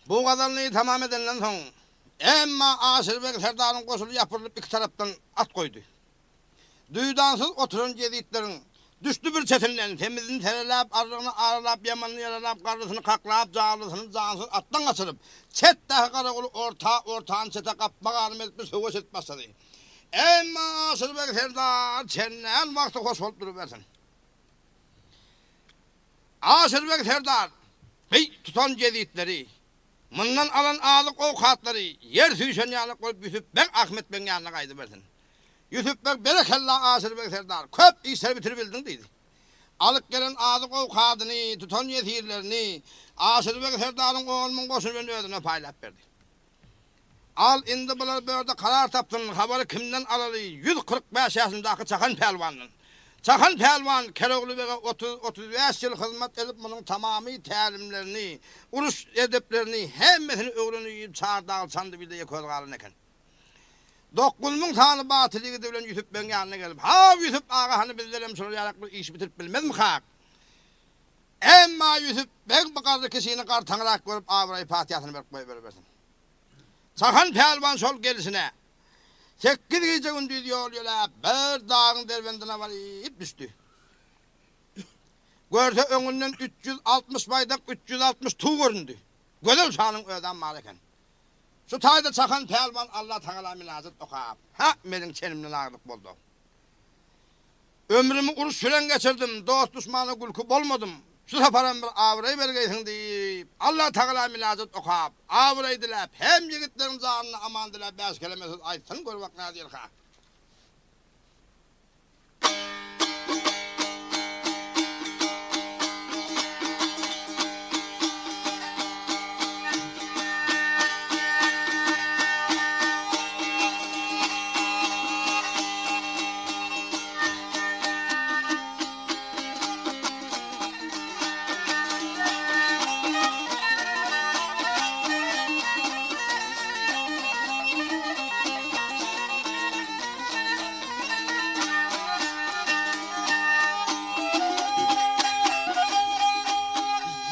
Bu gazalyny tamam edenden soň, emma Aşyrbeg serdaryň goşuny ýapyrylyp iki tarapdan at goýdy. Duýdansyz oturan jezitleriň düşdi bir çetinden, semizini sereläp, arrygyny aralap, ýamanyny ýaralap, garrysyny kaklap, janlysyny jansyz atdan gaçyryp, çetdäki garawuly orta, ortany çete gapma-garym edip bir söweş edip başlady. Emma Aşyrbeg serdar çenlän wagty hoş bolup durubersin. Aşyrbeg serdar, Heý, tutan jezitleri, mundan alan azyk-owkatlary ýer süýşen ýalak bolup Ýüsüp beg Ahmet begiň ýanyna gaýdybersin. Ýüsüp beg, Berekella, Aşyrbeg serdar, köp işleri bitiribildiň diýdi. Alyp gelen azyk-owkadyny, tutan ýesirlerini Aşyrbeg serdaryň 10,000 goşuny bilen özüne paýlap berdi. Al, indi bular börde karar tapsyn, habary kimden alaly, 145 ýaşyndaky Çakan pälwandan. Çakan pälwan Kerogly bege otuz, 35 ýyl hyzmat edip, munuň tamamy tälimlerini, uruş edeplerini hemmesini öwrenip, Çardagyl Çandybilde ýeke özi galan eken. 9000 sany batyr ýigidi bilen Ýüsüp begiň ýanyna gelip, Haw, Ýüsüp aga, hany bizlerem şular ýalak bir iş bitirip bilmezmikak? Emma Ýüsüp beg bu garry kişini gartaňrak görüp abraý patyýasyny berip goýberibersin. Çakan pälwan şol gelşine sekiz gije-gündiz ýol ýöläp, bir dagyň derbendine baryp düşdi. Görse öňünden 360 baýdak, 360 tug göründi. Gözel şanyň özem bar eken. Şu taýda Çakan pälwan Allatagala mynajat okap, Hä, meniň çenimden agdyk boldy. Ömrümi uruş bilen geçirdim, dost-duşmana gülki bolmadym. Şu saparam bir abraý bergeýsiň diýip, Allatagala mynajat okap, abraý diläp, hem ýigitleriň janyna aman diläp bäş keleme söz aýtsyn, gör bak nädýärkä.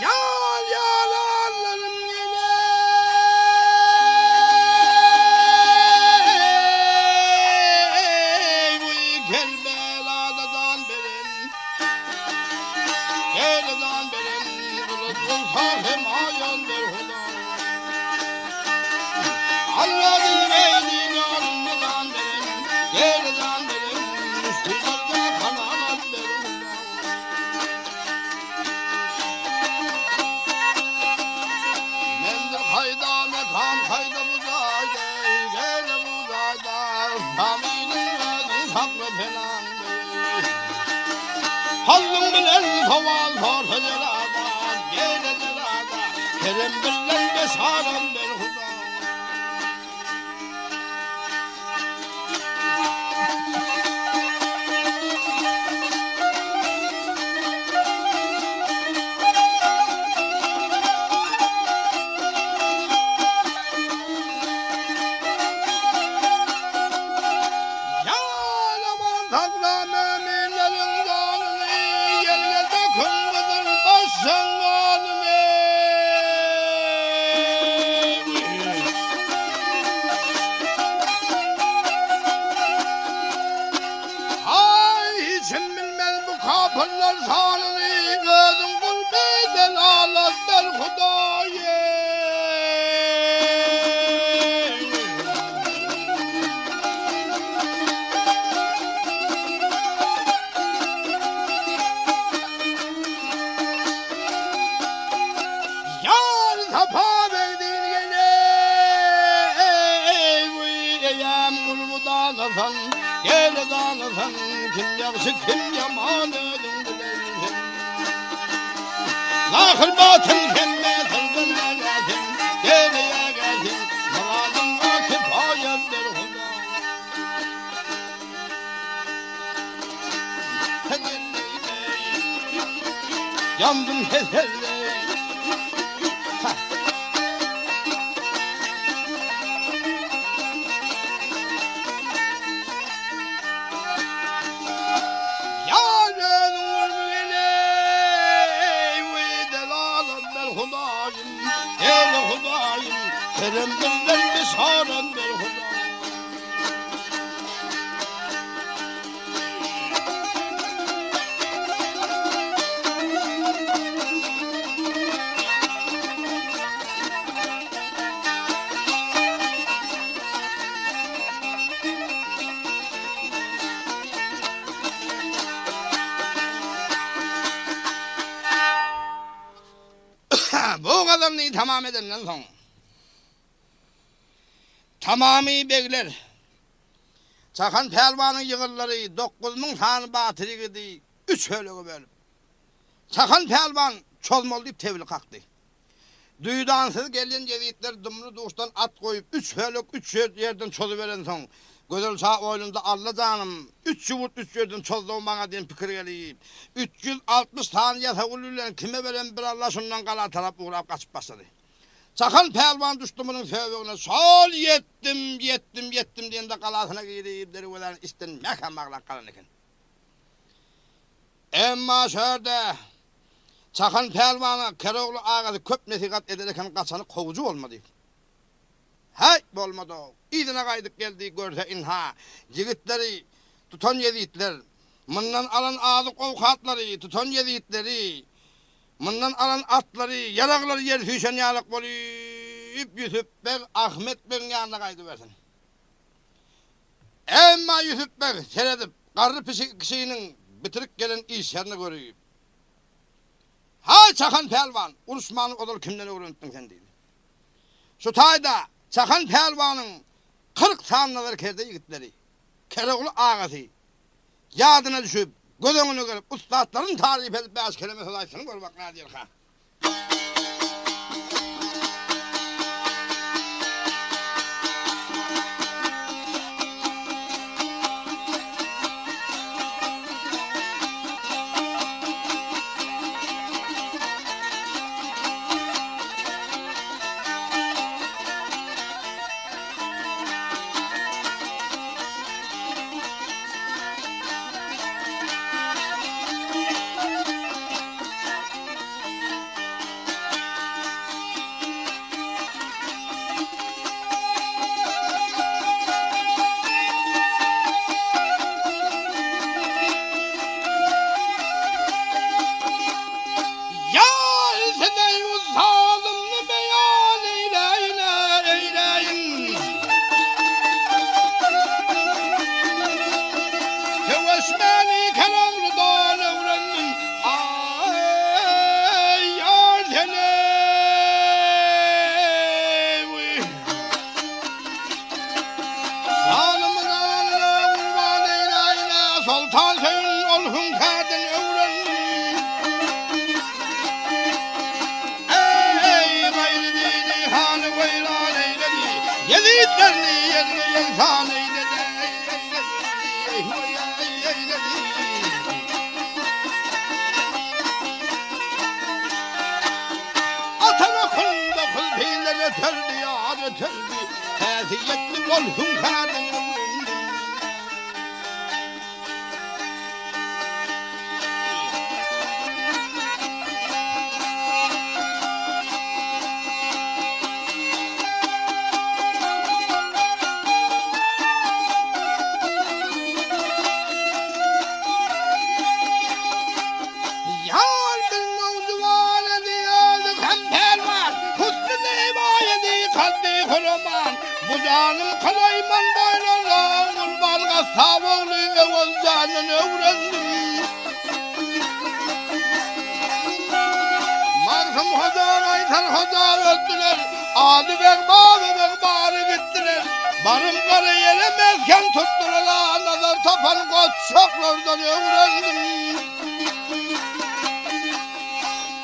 Ýal ýalanlarym geleý bu Kerbelada jan beren Gele jan beren Gylyç bolsa hem aýan ber Huda Alla diňleýdi ýanynda jan beren Gele jan beren Müşkillerde kanagat ber Huda Menzil kaýda, mekan kaýda bu jaýda, Gele bu jaýda, Kamiliň özüň sakla penaňda. Hallyň bilen sowal sorsa jeladan, Gele jelada, Kerem bilen beşaram ber Huda. Ýalaman sakla möminleriň janyny, Ýel gelse kün gyzyl başyň ganyny. Haý, hiçim bilmez bu kapyrlar sanyny, Özüň gurby delalat ber Hudaýym. Ýar sapa berdiň geleý, Eý, eýäm gurby danasan, Gele danasan, kim ýagşy, kim ýaman özüň bilersiň. Zahyr batyn hemme syrdan ägäsiň, Gele ägäsiň, myradyňa kifaýat ber Huda. Ýandym hezelle. Ýar özüň gurby geleý, Weý delalat ber Hudaýym, Gele. Hudaýym, Kerem bizden bişaran ber Hudaýym. Bu gazalny tamam edenden soň, tamamy begler, Çakan pälwanyň ýygynlary 9000 sany batyr ýigidi üç bölege bölüp, Çakan pälwan çozmaly diýip tebli kakdy. Duýdansyz gelýän ýezitler dumly-duşdan at goýup, üç bölek üç ýerden çozuberensoň, Gözel şa oýlanda Alla janym, üç ýurt üç ýerden çozdugy maňa diýen pikir gelip, 360 sany ýasawul bilen kime beren bir Alla şundan gala tarap ugrap gaçyp başlady. Çakan pälwan düşdi munuň söbügine, şol ýetdim, ýetdim, ýetdim diýende galasyna girip, derwezäni içden mäkäm baglap galan eken. Emma şu ýerde Çakan pälwana Kerogly agasy köp nesihat eder eken gaçany kowujy bolmady. Häý, bolmady-ow. Yzyna gaýdyp geldi, görse ynha, ýigitleri tutan ýezitler, mundan alan azyk-owkatlary tutan ýezitleri, mundan alan atlary, ýaraglary ýer süýşen ýalak bolup, Ýusup beg Ahmet begiň ýanyna gaýdybersin. Emma Ýusup beg seredip, garry pişik kişiniň bitirip gelen işlerini görüp, Haý, Çakan pälwan, uruşmany ozal kimden öwrenipdiň sen? diýdi. Şu taýda Çakan pälwanyň 40 sany nazarkerde ýigitleri, Kerogly agasy ýadyna düşüp, göz öňüne gelip, ussatlaryny taryp edip bäş keleme söz aýtsyn, gör bak nädýärkä. Ýa size zalymny beýan eýläýin-ä, eýläýin. Söweşmäni Kerogludan öwrendim, aý, ýar sen-eý. Zalymyň alyna gurban eýläýin-ä, Soltan Söýün ol hüňkärden öwrendim. Eý, gaýry dini hany weýran eýledi, Ýezitlerini ýerine ýegsan eýledi, eýledi. Atan okun dokuz pilden öterdi, ýar öterdi, Häsiýetli bol hüňkärden öwrendim. Ýar bir nowjuwan edi, özi hem pälwan, Husny zeýba edi, kaddy huraman. Bu janym kylaýman boýnuna gurban, Gassap ogly Öwez jandan öwrendim. Magtym hoja, Gaýtar hoja öldüler, Ady beg, Baba beg bary gitdiler. Barym gara ýere mesgen tutdular, A nazar tapan goçaklardan öwrendim.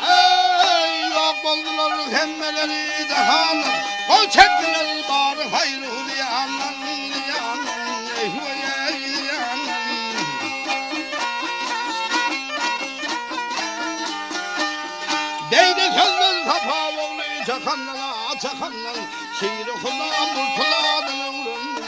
Eý, ýok boldular hemmeleri jahandan, Gol çekdiler bary haýry zyýandan, zyýandan, eý, eý, zyýandan. Beýle sözler Sapa ogly Çakandan, a Çakandan, Şiri Huda Murtuladan öwrendim.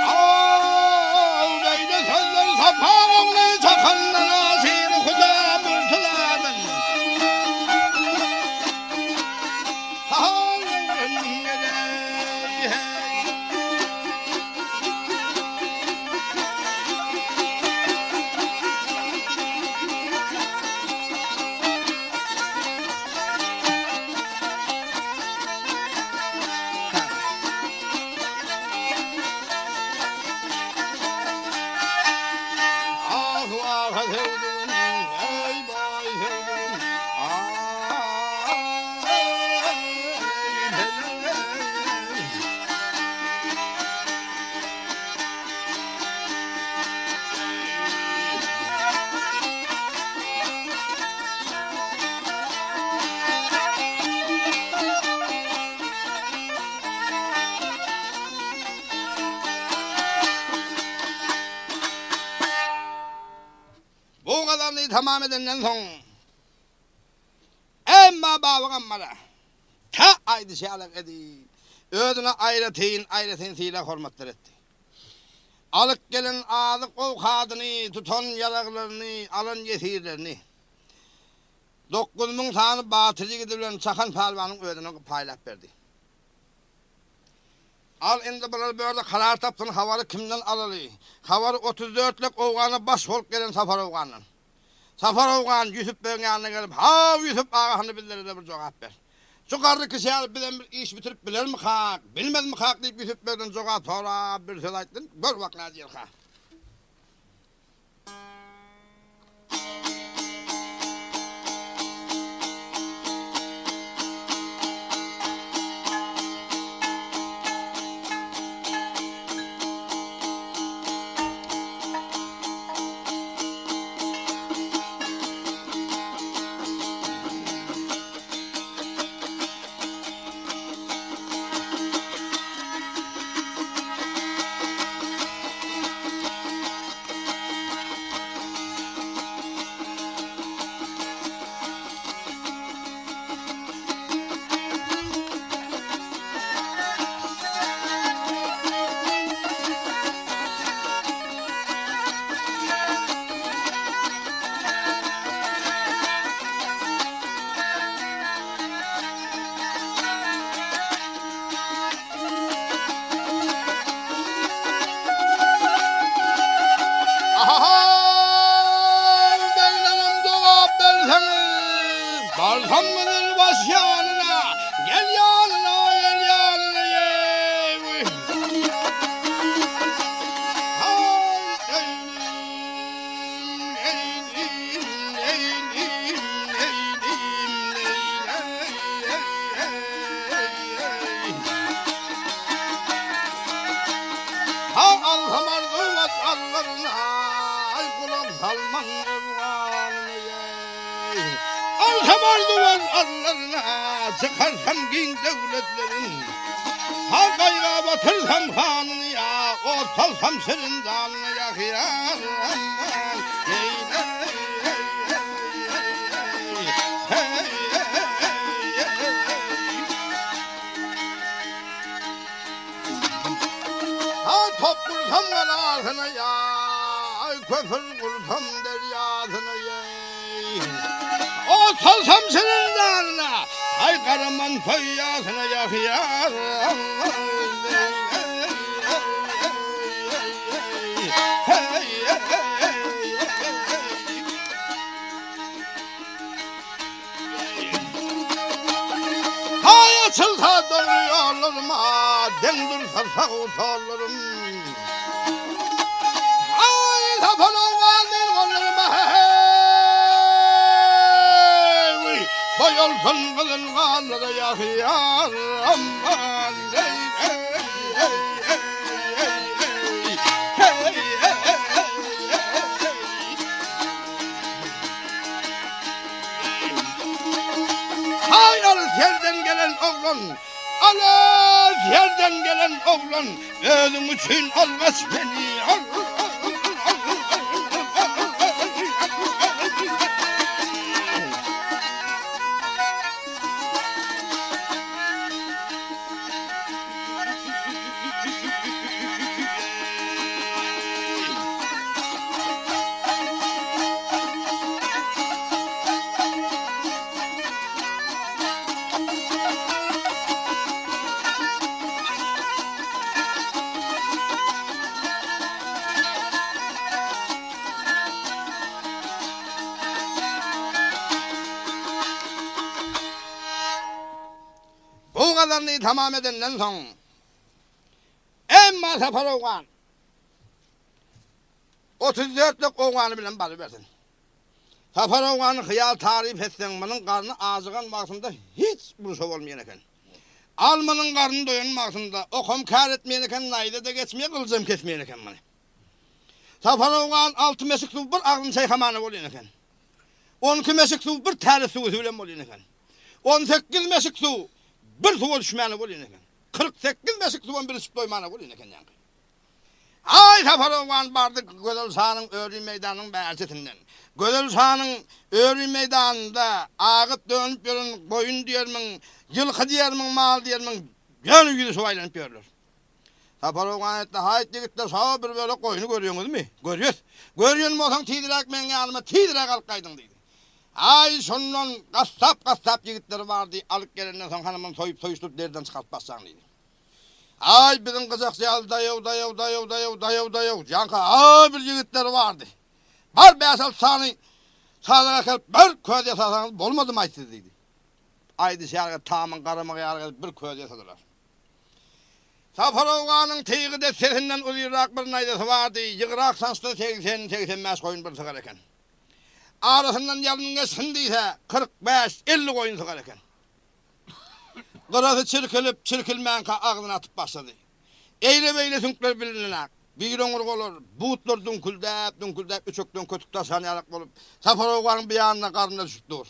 Aw, beýle sözler Sapa ogly Çakandan, a Şiri. Bolsa söwdügim, eý baý söwdügim, aý heleý. Bu gazany tamam edenden soň, emma Baba Gammara tä aýdyşy ýaly edip, özüne aýratyn-aýratyn sylag-hormatlar etdi. Alyp gelen azyk-owkadyny, tutan ýaraglaryny, alan ýesirlerini 9000 sany batyr ýigidi bilen Çakan pälwanyň özüne paýlap berdi. Al indi bular bu ýerde karar tapsyn habary kimden alaly. Habary 34 lek owgana baş bolup gelen Sapar owgandan. Sapar owgan Ýusup begiň ýanyna gelip, Haw Ýusup aga hany bizlerede bir jogap ber. Şu garry kişi ýaly bizem bir iş bitirip bilermikak, bilmezmikak diýip Ýusup begden jogap sorap bir söz aýtdyn, gör bak nädýerka. Ahaý, beglerim jogap berseňiz, Barsam gyzylbaş ýanyna, Gel ýanyna, gel ýanyna, eý-wiý. Haý, eýlim, eýlim, eýlim, eýlim, eýleý-eý-eý. Ha alsam arzuw allarna, Aý gulak salmaň efganyna eý. Alsam arzuw allarna, Çykarsam giň döwletleriň. Ha gaýga batyrsam hanyny ýa, Ot salsam şirin janyna ýa hyýal aman Ha top gursam galasyna ýa, Köpür gursam derýasyna ýeý. Ot salsam şirin janyna, Aý garaman toýasyna ýa hyýal. Haý açylsa dogry ýollaryma, Deň dursa sag-u sollarym. Haý tapan owgan diýr gollaryma, Heý, boý olsun gyzyl ganlara ýa aman, Heý, heý, heý, heý, heý, heý, heý. Haý alys ýerden gelen oglan, Alys ýerden gelen oglan, Özüň üçin algaç meni. Bu gazalny tamam edenden soň, emma Sapar Owgan. 34 lek owgany bilen barybersin. Sapar owgany hyýal taryp etseň, munuň garny ajygan wagtynda hiç urşa bolmaýan eken. Al munuň garny doýan wagtynda okam kär etmeýän eken, naýza-da geçmeýär, gylyjam kesmeýän eken muny. Sapar owgan alty meşik suw bir agzyny çaýkamana bolýan eken. On iki meşik suw bir täret suwusy bilen bolýan eken. On sekiz meşik suw bir suwa düşmäne bolýan eken. 48 meşik suwam bir içip doýmana bolýan eken ýaňky. Aý Sapar owgan bardy Gözel şanyň öri meýdanynyň bärçesinden. Gözel şanyň öri meýdanynda agyp-dönüp ýören goýun diýermiň, ýylky diýermiň, mal diýermiň, ýöne ýüzüşip aýlanyp ýörler. Sapar owgan aýtdy, Haýt ýigitler, şo bir bölek goýny görýäňizmi? Görýäs. Görýän bolsaň tizräk meň ýanyma tizräk alyp gaýdyň diýdi. Aý şondan gassap-gassap ýigitleri bardy, alyp gelenden soň hany muny soýup-soýuşdyryp deriden çykaryp basjaň diýdi. Aý biziň gyjakçy ýaly daýaw daýaw daýaw daýaw daýaw daýaw ýaňky aý bir ýigitleri bardy. Bar bäş-alty sany sazak äkelip bir köz ýasasaňyz bolmadymaý siz diýdi. Aýdyşy ýaly tamyň garamagy ýaly edip bir köz ýasadylar. Sapar owganyň tygy dessesinden uzynrak bir naýzasy bardy, ýygrak saçda 80, 85 goýun bir sygar eken. Arasyndan ýalyn geçsin diýse, 45, 50 goýun sygar eken. Gyrasy çirkilip, çirkilmänkä agzyna atyp başlady. Eýle-beýle süňkler bilinenak. Bir oňurgalar, butlar düňküldäp, düňküldäp üçekden kötük daşan ýalak bolup, Sapar owganyň bir ýanyna garnyna düşüp dur.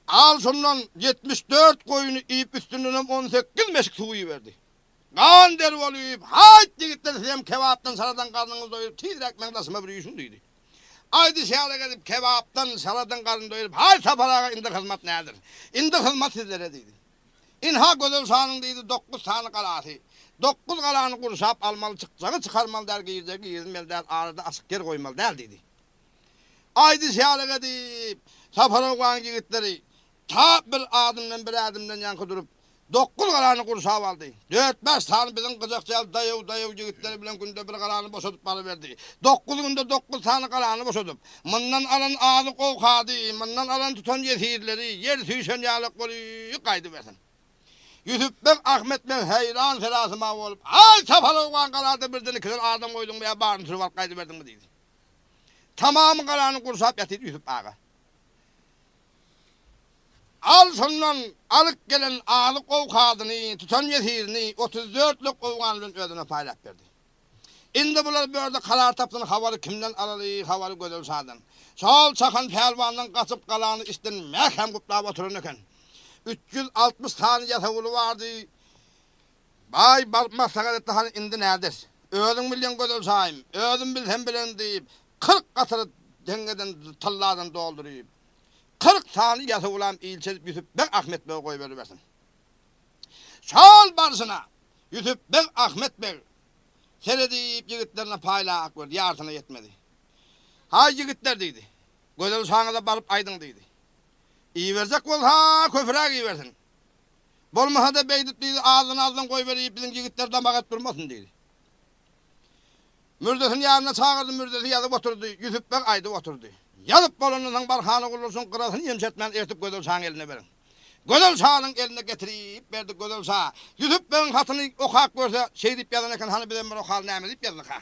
Al şondan 74 goýuny iýip üstündenem 18 meşik suw iberdi. Gan der bolup, Haýt ýigitler sizem kebapdan şaladan garnyňyzy doýuryp tizräk meň daşyma bir üýşüň diýdi. Aýdyş ýaly edip kebapdan şaladan garyn doýuryp, Haý Sapar aga indi hyzmat nädir? Indi hyzmat sizlere diýdi. Ynha Gözel şanyň diýdi dokuz sany galasy. Dokuz galany gurşap almaly çykjagy çykarmaly däl girjegi girizmeli däl arada açyk ýer goýmaly däl diýdi. Aýdyş ýaly edip Sapar owganyň ýigitleri Ta bir adymdan bir ädimden ýaňky durup, dokuz galany gurşap aldy. Dört-bäş sany biziň gyjakçy ýaly daýaw-daýaw ýigitleri bilen günde bir galany boşadyp baryberdi. Dokuz günde dokuz sany galany boşadyp, mundan alan azyk-owkady, mundan alan tutan ýesirleri ýer süýşen ýalak bolup gaýdybersin. Ýusup beg, Ahmet beg häýran-serasyma bolup, Aý, Sapar owgan galada birden-ikiden adam goýduňmy ýa baryny sürüp alyp gaýdyberdiňmi? diýdi. Tamam galany gurşap ýatyr Ýusup aga. Al şondan alyp gelen azyk-owkadyny, tutan ýesirini 34 lek owgan bilen özüne paýlap berdi. Indi bular bu ýerde karar tapsyn, habary kimden alaly, habary Gözel şadan. Şol çakan pälwandan gaçyp galany içden mäkäm gutlap oturan eken. 360 sany ýasawuly bardy. Baý baryp maslahat etdi, hany indi näderis? Özüň bilýäň Gözel şaýym, özüm bilsem bilerin diýip, 40 gatyry teňňeden, tylladan dolduryp, 40 sany ýasawulam ilçi edip Ýusup beg Ahmet bege goýberibersin. Şol barşyna Ýusup beg Ahmet beg seredip ýigitlerine paýlap gördi, ýarsyna ýetmedi. Haý ýigitler diýdi, Gözel şaňyza baryp aýdyň diýdi. Iberjek bolsa köpüräk ibersin. Bolmasa-da beýdip diýdi, azdan-azdan goýberip biziň ýigitler damak edip durmasyn diýdi. Mürzesini ýanyna çagyrdy, mürzesi ýazyp oturdy, Ýusup beg aýdyp oturdy. Ýazyp bolandan soň barhana gurluşyň gyrasyny ýemşetmän ertip Gözel şaň eline beriň. Gözel şanyň eline getirip berdi, Gözel şa Ýusup begiň hatyny okap görse, şeý diýip ýazan eken, hany bizem bir okaly näme diýip ýazdyka?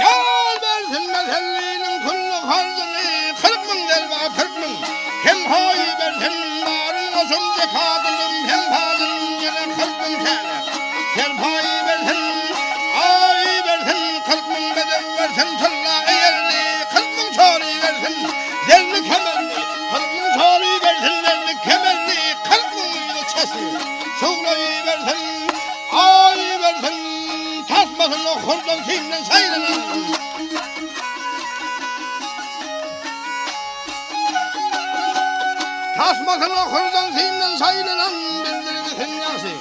Ýol bersin meselliniň külli harjyny, 40 müň zerba, 40 müň. Hem haýy bersin baryn goşun zekadynym hem pajyn ýene 40 müň täne. Serpaýy bersin, aýy bersin, 40 müň bedew bersin, tylla eýerli, 40 müň çory bersin, zerli kemerli, 40 müň çory bersin, zerli kemerli, 40 müň ýüzi çeşmi. Şuglaýy bersin, aýy bersin, tasmasyn hurdan simden saýlanan. Tasmasyn hurdan simden saýlanan bildirgisin ýagşy.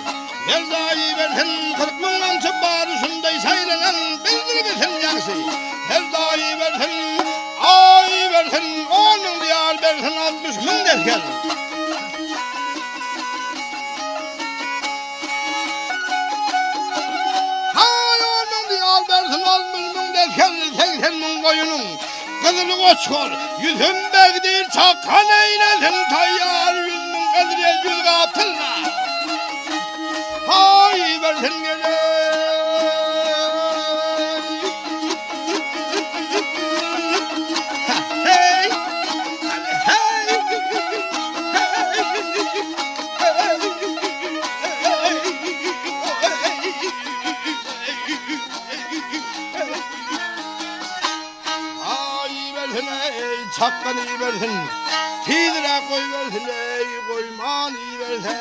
Serdaýy bersin, 40 müň gamçy bary şundaý saýlanan bildirgisin ýagşy. Serdaýy bersin, aý bersin, on müň diýar bersin, 60 müň desger. Haý, on müň diýar bersin, 60 müň desger, 80 müň goýunyň. Gyzyly goçgar, ýüzüm begdir, çakan eýlesin taýýar, ýüz müň ezrel, ýüz gap tylla. Haý, bersin gele. Hey! Hey! Aý ibersin eý, çakgan ibersin. Tizräk goýbersin eý, goýman iberse.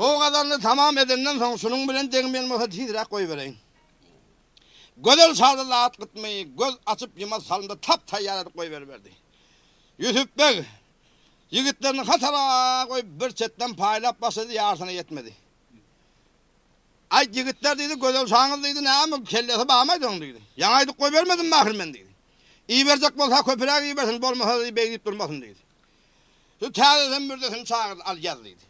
Bu gazalny tamam edenden soň şunuň bilen deňmeýän bolsa tizräk goýbereýin. Gözel şada zat gytmy, göz açyp ýumaz salymda tap taýýar edip goýberiberdi. Ýusup beg ýigitlerini hatara goýup bir çetden paýlap başlady, ýarsyna ýetmedi. Aýt, ýigitler, diýdi, Gözel şaňyz, diýdi, näme, kellesi barmaýdy onuň, diýdi. Ýaňy aýdyp goýbermedimmi ahyr men, diýdi. Iberjek bolsa köpüräk ibersin, bolmasa, diýdi, beý diýip durmasyn, diýdi. Şu täzeden mürzesini çagyrdy, al, ýaz, diýdi.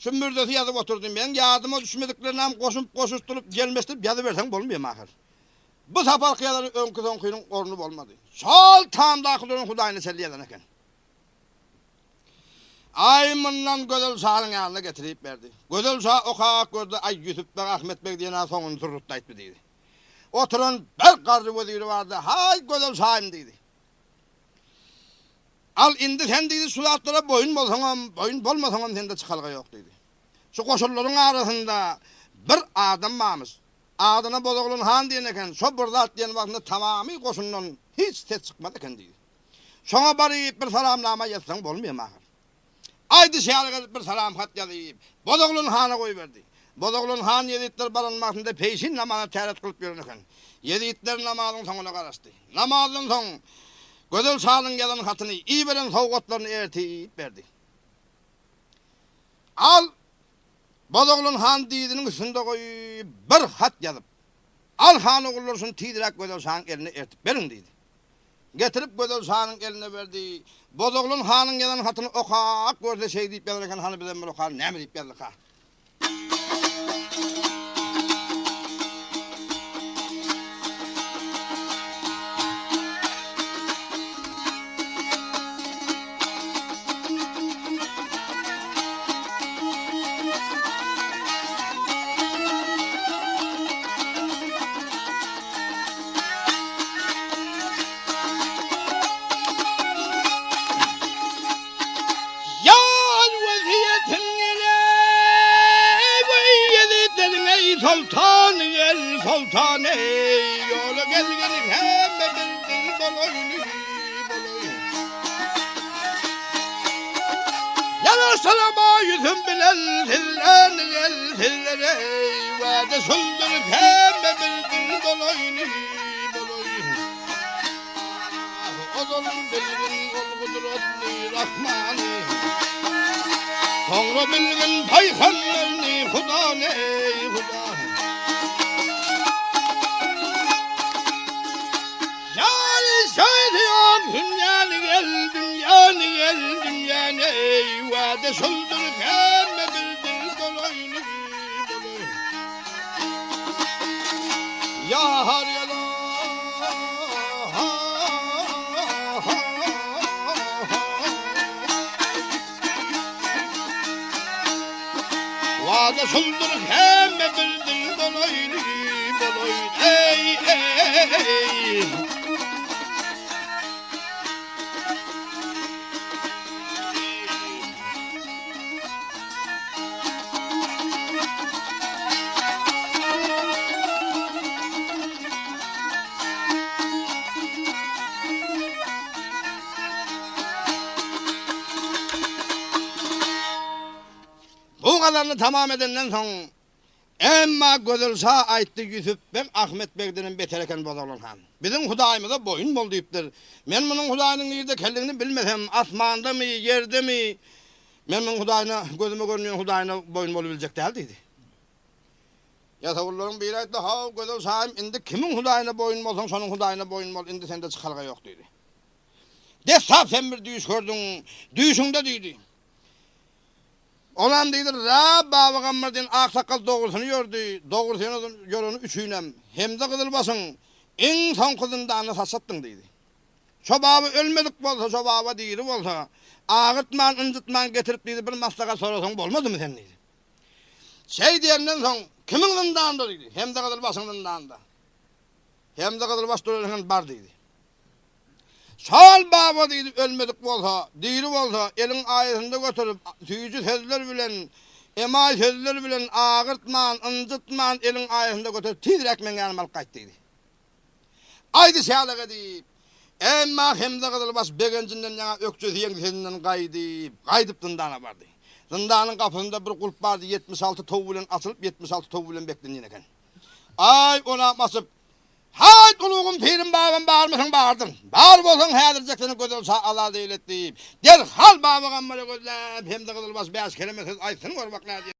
Şu mürzesi ýazyp oturdy. Meň ýadyma düşmediklerinem goşup-goşuşdyryp, ýelmeşdirip ýazyberseň bolmaýamy ahyr. Bu saparky ýazany öňki-soňkynyň orny bolmady. Şol tamdaky duran Hudaýyna çenli ýazan eken. Aý mundan Gözel şanyň ýanyna getirip berdi. Gözel şa okap gördi, Aý Ýusup beg, Ahmet beg diýen-ä soňuny turrutdy aýtdy diýdi. Oturan bir garry weziri bardy, Haý Gözel şaýym diýdi. Al indi sen diýdi şu zatlara boýun bolsaňam, boýun bolmasaňam sende çykalga ýok diýdi. Şu goşunlaryň arasynda bir adam barmyş. Adyna Bozoglan han diýen eken, şo bir zat diýen wagtynda tamamy goşundan hiç ses çykmaz eken diýdi. Şoňa baryp bir salamnama ýazsaň bolmaýamy ahyr. Aýdyşy ýaly gelip bir salam hat ýazyp, Bozoglan hana goýberdi. Bozoglan han ýezitler baran wagtynda peýşin namaza täret kylyp ýören eken. Ýezitler namazyň soňuna garaşdy. Namazdan soň Gözel şanyň ýazan hatyny, iberen sowgatlaryny ertip berdi. Al, Bozoglan han dyzynyň üstünde goýup, bir hat ýazyp, Al han ogullar şuny tizräk Gözel şanyň eline ertip beriň diýdi. Getirip Gözel şanyň eline berdi. Bozoglan hanyň ýazan hatyny okap görse şeý diýip ýazan eken, hany bizem bir okaly näme diýip ýazdyka. Ýaz wesýetim gele, weýezitleriň eý soltan gel soltan eý, ýola gelgin hemme bildir bolaýly bolaýly. Ýaraşarama ýüzüm bilen sizden gel sizler eý, wada şuldur hemme bildir bolaýly bolaýly. Ozal bilgin ol gudratly Rahmany, Soňra bilgin paýhamberni Hudany eý Huda. Ýaly şaýry ýok dünýäni gel dünýäni gel dünýäni eý wada şuldur hemme bildir bolaýly bolaýly. Ýa har ýala. Wada şuldur hemme bildir bolaýly bolaýly eý eý. Bu gadaryny tamam edenden soň, emma Gözel şa aýtdy, Ýüsüp beg Ahmet begdenem beter eken Bozoglan han. Biziň Hudaýymyza boýun bol diýipdir. Men munuň Hudaýynyň nirde ekenligini bilmesem, asmandamy, ýerdemi, men munuň Hudaýyna, gözüme görünýän Hudaýyna boýun bolubiljek däl diýdi. Ýasawullaryň biri aýtdy, Haw, Gözel şaýym, indi kimiň Hudaýyna boýun bolsaň, şonuň Hudaýyna boýun bol, indi sende çykalga ýok diýdi. Dessap sen bir düýş gördüň, düýşüňde diýdi. Olam diýdi, Ra, Baba Gammar diýen aksakgal dogrusyny ýördi, dogrusyny ýöreni üçinem Hemze gyzylbaşyň iň soňky zyndanyna saçatdyň diýdi. Şo baba ölmedik bolsa, şo baba diri bolsa, agyrtman, ynjytman getirip diýdi, bir maslahat sorasaň bolmadymy sen diýdi. Şeý diýenden soň, Kimiň zyndanynda diýdi. Hemze gyzylbaşyň zyndanynda. Hemze gyzylbaş duran eken, bar diýdi. Şol baba diýdi, ölmedik bolsa, diri bolsa, eliň aýasynda göterip, süýji sözler bilen, emaý sözler bilen agyrtman, ynjytman eliň aýasynda göterip, tizräk meň ýanyma alyp gaýt diýdi. Aýdy şälega diýip, emma Hemze gyzylbaş begenjinden ýaňa ökjesi ýeňsesinden gaýdyp, gaýdyp zyndana bardy. Zyndanyň gapysynda bir gulp bardy, 76 tow bilen açylyp, 76 tow bilen beklenýän eken. Aý, onam açyp, Haýt, ulugym, pirim, babam barmysyň, bardym. Bar bolsaň, häzirjek seni gözel şa azat eýlet diýip, derhal Baba Gammara gözläp, Hemze gyzylbaş bäş keleme söz aýtsyn, gör bak nädýär.